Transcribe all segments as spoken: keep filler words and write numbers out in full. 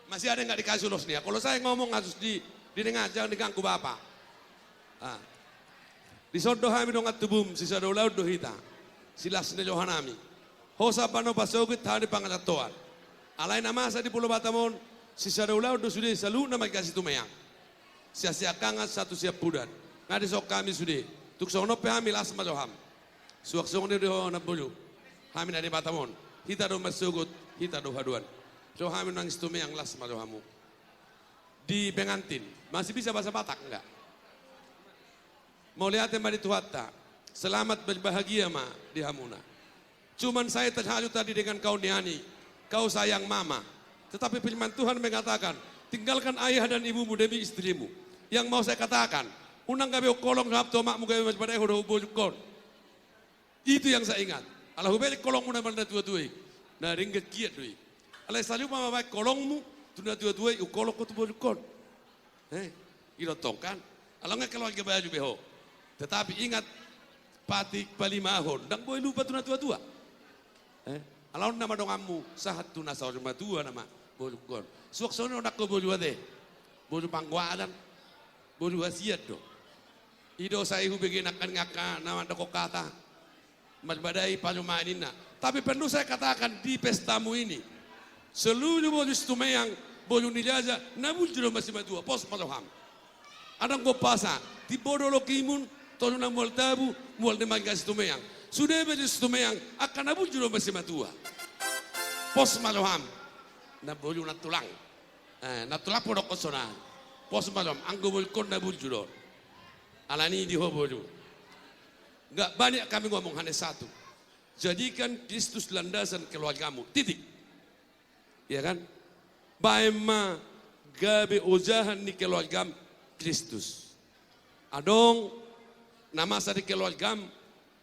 Masih ada yang nggak dikasih ulosnya. Kalau saya ngomong harus di, didengar, jangan diganggu Bapak. Ah. Dison do hami dongan tubum, sisada ulaon do hita. Silas ni rohanami. Hosa panopa sogit hami pangarantoan. Alai na masa di Pulo Batam on, sisada ulaon do sude saluhutna marga Situmeang. Sian siangkangan sahat tu siampudan. Nga dison hami sude. Tung songon on pe hami las ma roham. Suang songon i do ho namboru. Hami na di Batam on. Hita do marsogot, hita do haduan. Ro hami nang Situmeang las ma rohamu. Di pengantin. Masih bisa bahasa Batak enggak? Mauliate ma di Tuhanta. Selamat berbahagia ma di hamuna. Cuman saya terharu tadi dengan kau Ni Ani. Kau sayang mama. Tetapi firman Tuhan mengatakan, tinggalkan ayah dan ibumu demi istrimu. Yang mau saya katakan, unang gabe holong rap tu omakmu gabe marbadai ho dohot borungkon. Itu yang saya ingat. Ala hubereng holongmu na marnatuatua i. Na denggan hian do i. Alai salupa ma baen holongmu tu natuatua i, ungkolong ho tu borungkon. Eh, idontong kan? Ala nga keluarga baru be ho. Tetapi ingat, patik palimahon, ndang boi lupa tu natuatua. Eh, ala on nama donganmu, sahat tu na saur matua nama, borungkon. Suang songon i do nang ho boru ate. Boru panggoaran. Boru hasian do. I do sai hubege nangkaning angka na mandok hata. Marbadai parumaen ninna. Tapi perlu saya katakan di pestamu ini. Seluruh boru Situmeang, boru ni raja, na burju do marsimatua, pos ma roham. Adong do umpasa, timbo do lokimu, toru na mual tabu, mual ni marga Situmeang. Sude boru Situmeang, angka na burju do marsimatua. Pos ma roham. Na boru na tulang. Eh, na tulang pe dohonon songon i. Pos ma roham, anggo borungkon na burju do. Alani di ho boru. Nggak banyak kami ngomong, hanya satu. Jadikan Kristus landasan keluargamu. Titik. Iya kan? Baen ma gabe ojahan ni keluargam Kristus. Adong na masa di keluargam,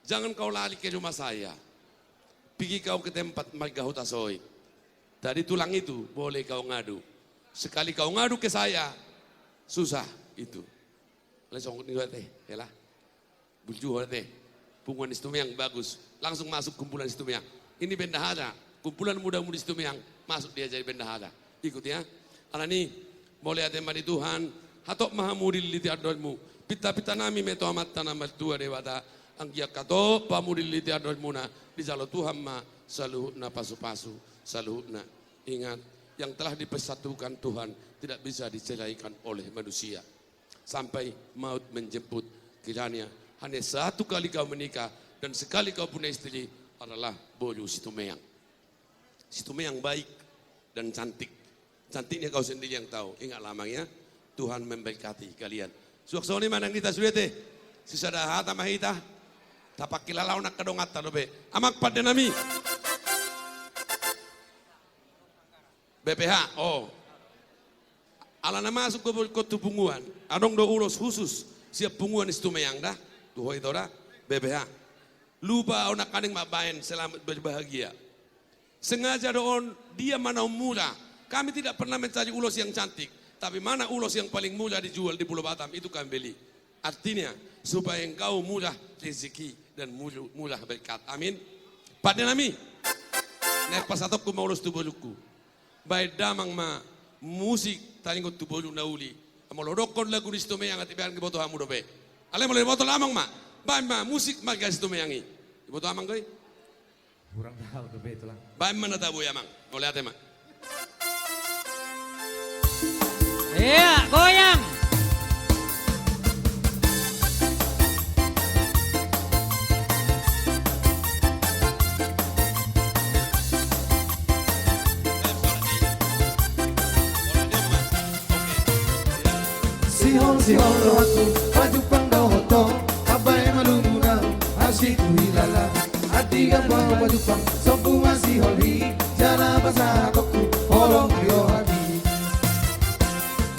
jangan kau lari ke rumah saya. Pigi kau ke tempat marga Hutasoit. Tadi tulang itu boleh kau ngadu. Sekali kau ngadu ke saya, susah itu. Alai songon i do ate, hela. Burju ho ate. Punguan Situmeang bagus. Langsung masuk kumpulan Situmeang. Ini bendahara. Kumpulan muda-mudi Situmeang masuk dia jadi bendahara. Ikut ya. Alani, mauliate ma di Tuhan. Hatop ma hamu diliti andormu. Pinta-pinta nami ma tu Amanta na martua Debata. Anggiat hatop hamu diliti andormuna. Dijalo Tuhan ma saluhutna pasu-pasu. Saluhutna. Ingat, yang telah dipersatukan Tuhan tidak bisa diceraikan oleh manusia. Sampai maut menjemput. Kiranya hanya satu kali kau menikah dan sekali kau punya istri adalah boru Situmeang. Situmeang baik dan cantik. Cantiknya kau sendiri yang tahu. Ingatlah, Amang, ya. Tuhan memberkati kalian. Suang songon i ma nang hita sude ate. Sisada hata ma hita. Tapangkilalaon angka donganta dope. Amang pandenami. B P H, oh. Ala na masuk ho borungkon tu punguan, adong do ulos khusus sian punguan Situmeang da, tu ho ito da, B P H. Lupa au nangkaning mambaen selamat berbahagia. Sengaja do on, dia ma na ummurah. Kami tidak pernah mencari ulos yang cantik, tapi mana ulos yang paling murah dijual di Pulau Batam, itu kami beli. Artinya, supaya engkau murah rezeki dan muru-, murah berkat. Amin. Pandenami. Naeng pasahatonku ma ulos tu borungku. Baen damang ma musik taringot tu boru na uli. Molo dohonon lagu ni Situmeang, atik baen diboto hamu dope. Alai molo diboto amang ma. Baen ma musik marga Situmeang i. Diboto amang do i. Kurang tahu tu betulan. Baen ma na tabo i, Amang. Mauliate ma. Iya, goyang. Sihol, sihol rohangku, pajumpang dohot ho, mambaen ma lunggunan, asi tu hilala. Andigan ma pajumpang, sombu ma sihol i, jala pasahatonku, holong ni rohangki.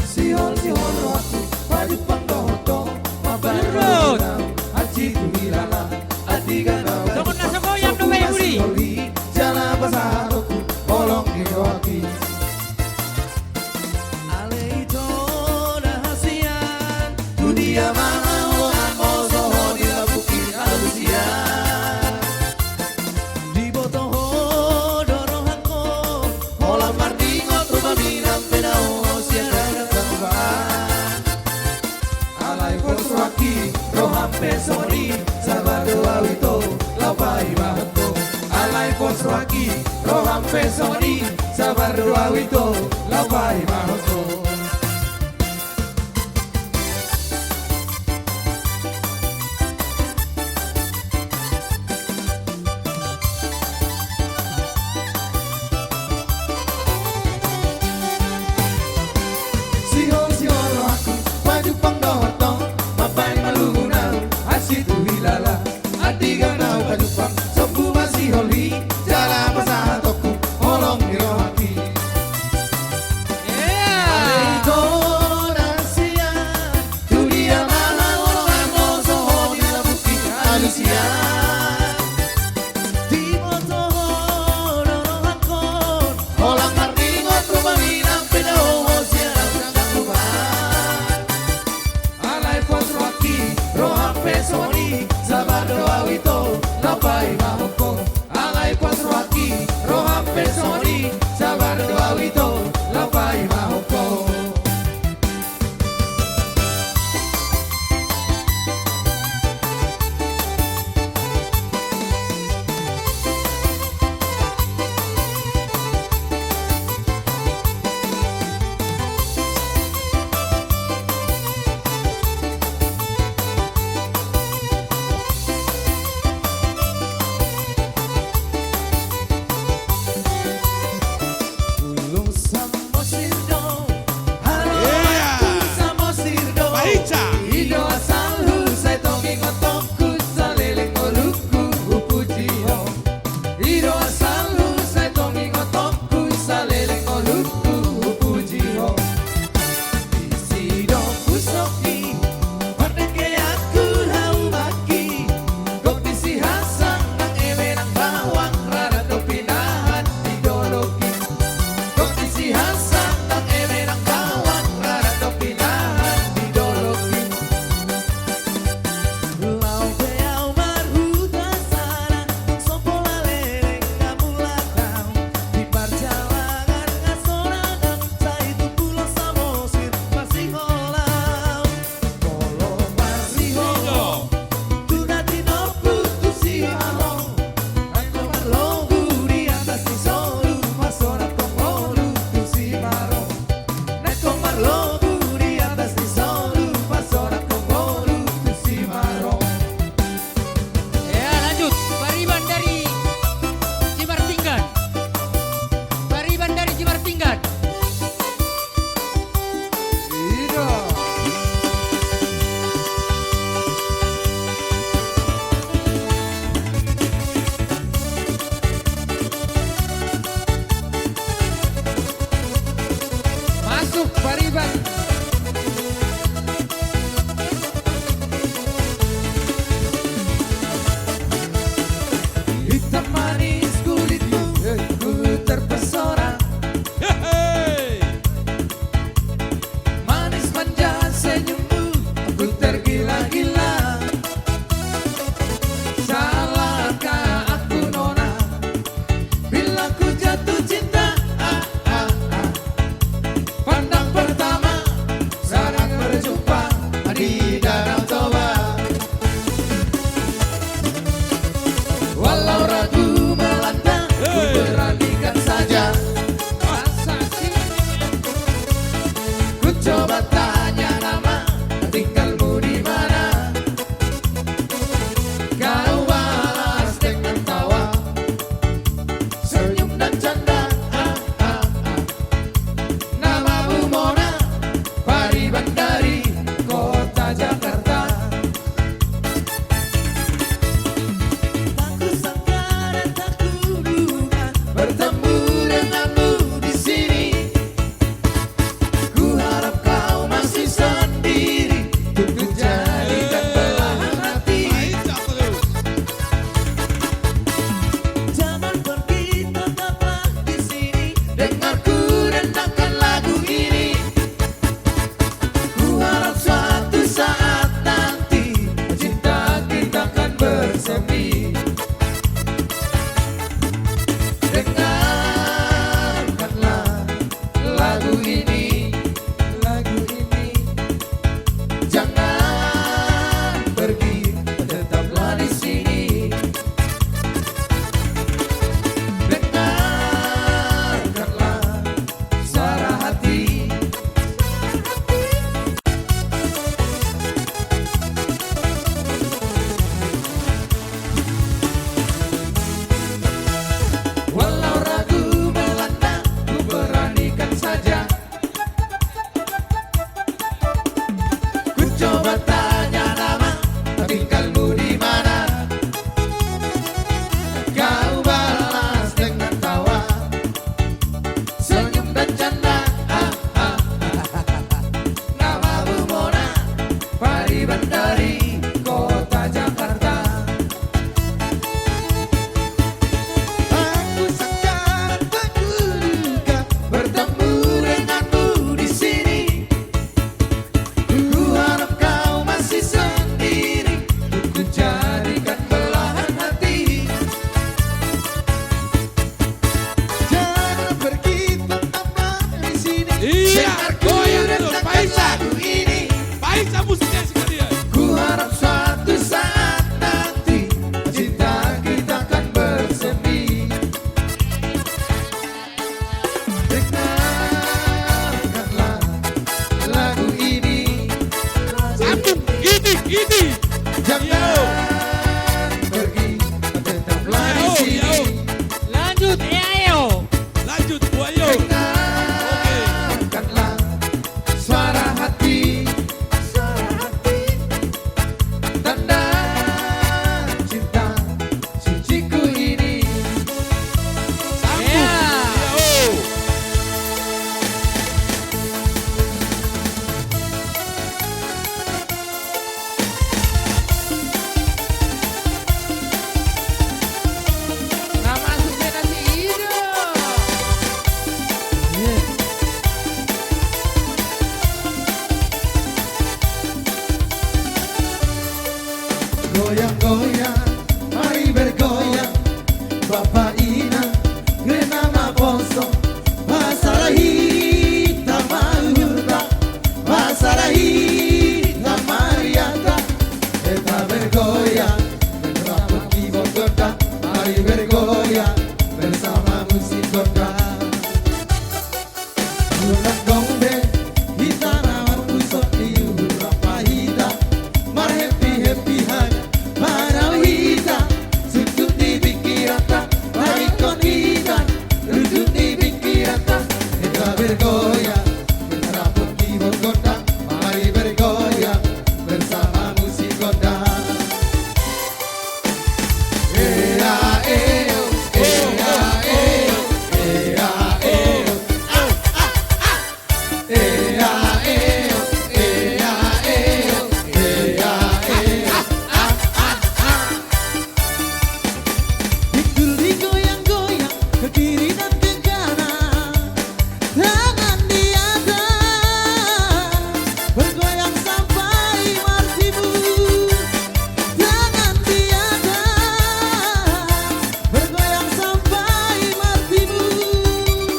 Sihol, sihol rohangku, pajumpang dohot ho, mambaen ma lunggunan, asi tu hilala. Andigan ma pajumpang, sombu ma sihol i, jala pasahatonku, holong ni rohangki. Alai ito da hasian, tu dia ma haholonganmu, so ho dilambungki alusian. Diboto ho do rohangku, pe songon i, sabar do au ito, laho paimahon ho. Alai pos rohangki, roham pe songon i, sabar do au ito, laho paimahon ho. Sihol, sihol rohangku, pajumpang dohot ho, mambaen malungun au, asi tu hilala. Andigan na hupajumpang, sombu ma sihol i, jala pasahatonku holong ni rohangki. Ia. Ale ito na sian, tu dia ma haholongan, molo so ho di lambungki, alusi an. Diboto ho do rohangkon, holan marningot rumah inang pe dao ho sian au sangkap tuba. Alai pos rohangki, roham pe songon i, sabar do au ito, laho paimahon ho. Alai pos rohangki, roham pe songon i, sabar do au ito, laho paimahon ho. Ulung Samosir do, halo, ia, aku Samosir do. Baca. I do asalhu, sai tong ingotonku, saleleng ngolungku hupuji ho. I do asalhu, sai tong ingotonku, saleleng ngolungku hupuji ho. Disi do husongki, pardengkeanku haubangki. Gok ni Sihasang nang eme nang bawang, rada do pinahan di dolokki. Gok ni Sihasang nang eme nang bawang, rada do pinahan di dolokki. Laho pe au marhuta sada, so pola leleng hamu laho. Di parjalangan nga sonang au, sai tu Pulo Samosir masihol au. Molo masihol ho tu na tinompu tu Simarong, nangkok marlobu di atas ni solu, masonang ho ngolu tu Simarong. Nangkok marlobu di atas ni solu, masonang ho ngolu tu Simarong. Ya, lanjut. Pariban dari Simarpinggan. Pariban dari Simarpinggan. Ida. Masuk, pariban. Hitam manis kulitmu, ku terpesona. Hehe. Manis manja senyummu, aku tergila-gila. Salahkah aku, nona, bila ku jatuh cinta? Ah, ah, ah. Pandang pertama, Bisa musik ya sekalian. Ku harap suatu saat nanti cinta kita akan bersemi. Dengarkanlah lagu ini. Sambung, gini, gini. Jangan pergi, tetaplah di sini. Lanjut, ayo. Lanjut, ayo. Oke. Dengarkanlah suara hati. Suara hati. Tanda cinta suciku ini. Sambung. Iya. Iya, oh. Na masuk be nasi ido. Iya. Goyang-goyang, mari bergoyang. Bapa inang, rena naposo, pasala hita ma uhurta, pasala hita ma rianta. Hita bergoyang, bertapuk di botolta. Mari bergoyang bersama musik gondang. Unang dong be hita na marpuson di uhur rap ma hita, marhappy-happy haga ma dao hita, sundut ni pingkiranta, taringkot hita, rundut ni pingkiranta. Hita bergoyang, bertapuk di botolta, mari bergoyang bersama musik gondang. Pinggul digoyang-goyang, ke kiri dan ke kanan. Tangan di atas, bergoyang sampai martimbun. Tangan di atas, bergoyang sampai martimbun.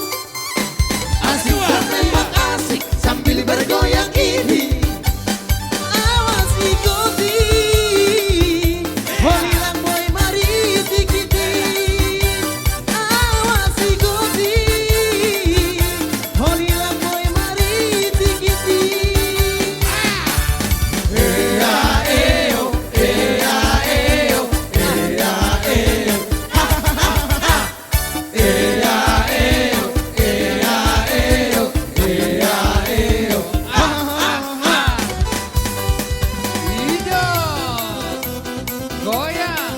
Asik bertembak asik sambil bergoyang ini. Awas ikuti, holi lang boi maritik-itik. Awas ikuti, holi lang boi maritik-itik. Ea eo, ea eo, ea eo. Ha, ha, ha, ha. Ea eo, ea eo, ea eo. Ha, ha, ha. Ido. Goyang.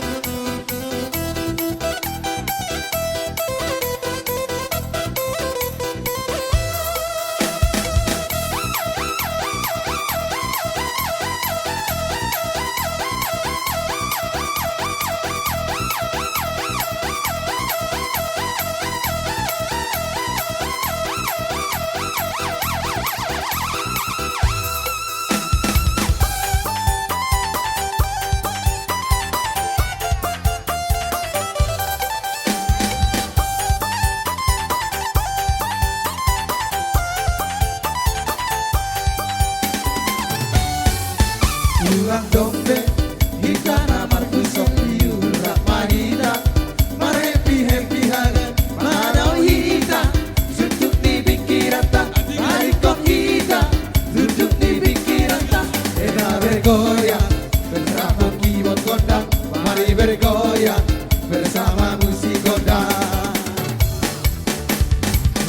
Unang dong be hita na marpuson di uhur rap ma hita, marhappy-happy haga ma dao hita, sundut ni pingkiranta, taringkot hita, rundut ni pingkiranta. Hita bergoyang, bertapuk di botolta, mari bergoyang bersama musik gondang.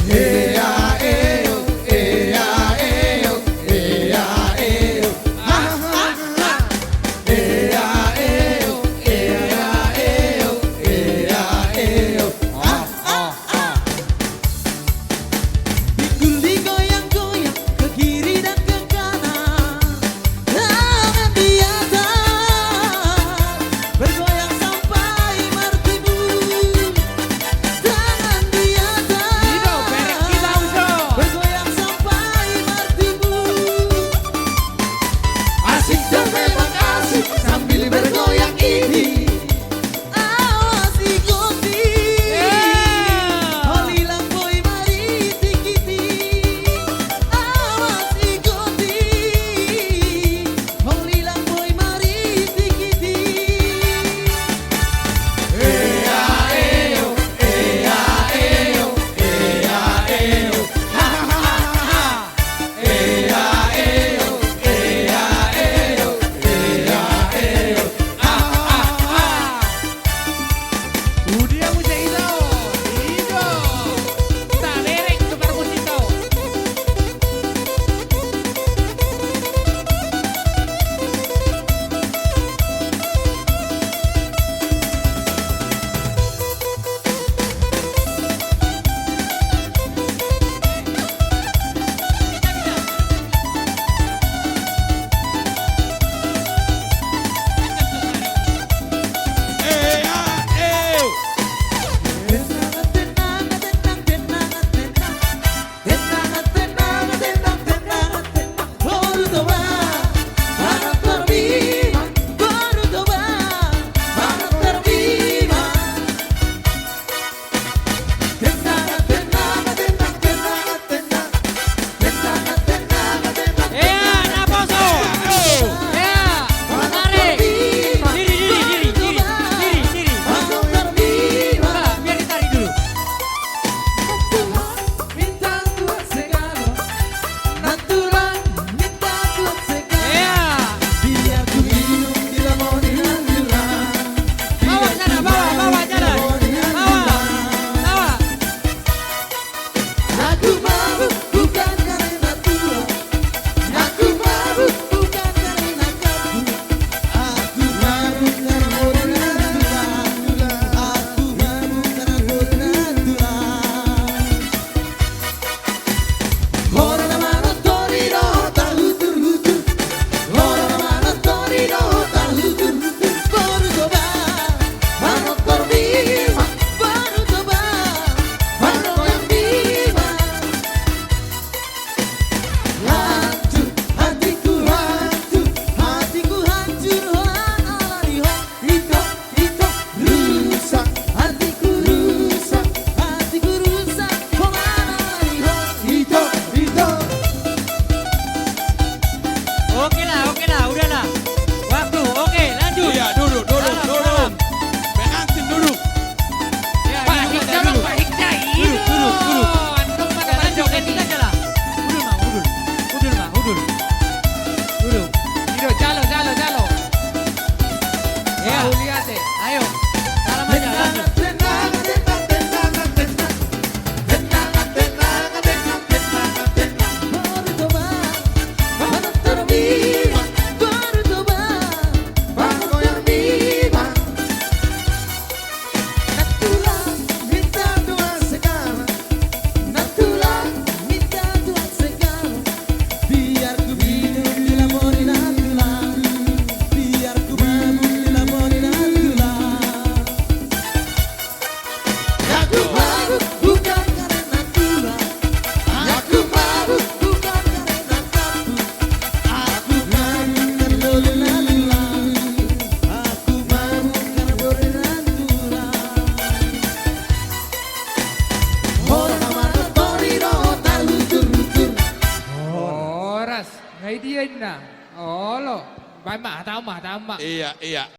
Ea eo, ea eo, ea eo. Ha, ha, ha. Ea eo, ea eo, ea eo. Ha, ha, ha. Pinggul digoyang-goyang ke kiri dan ke kanan. Tangan di Ai dia inna. Olo. Baen ma, hatahon ma, hatahon ma. Iya, iya.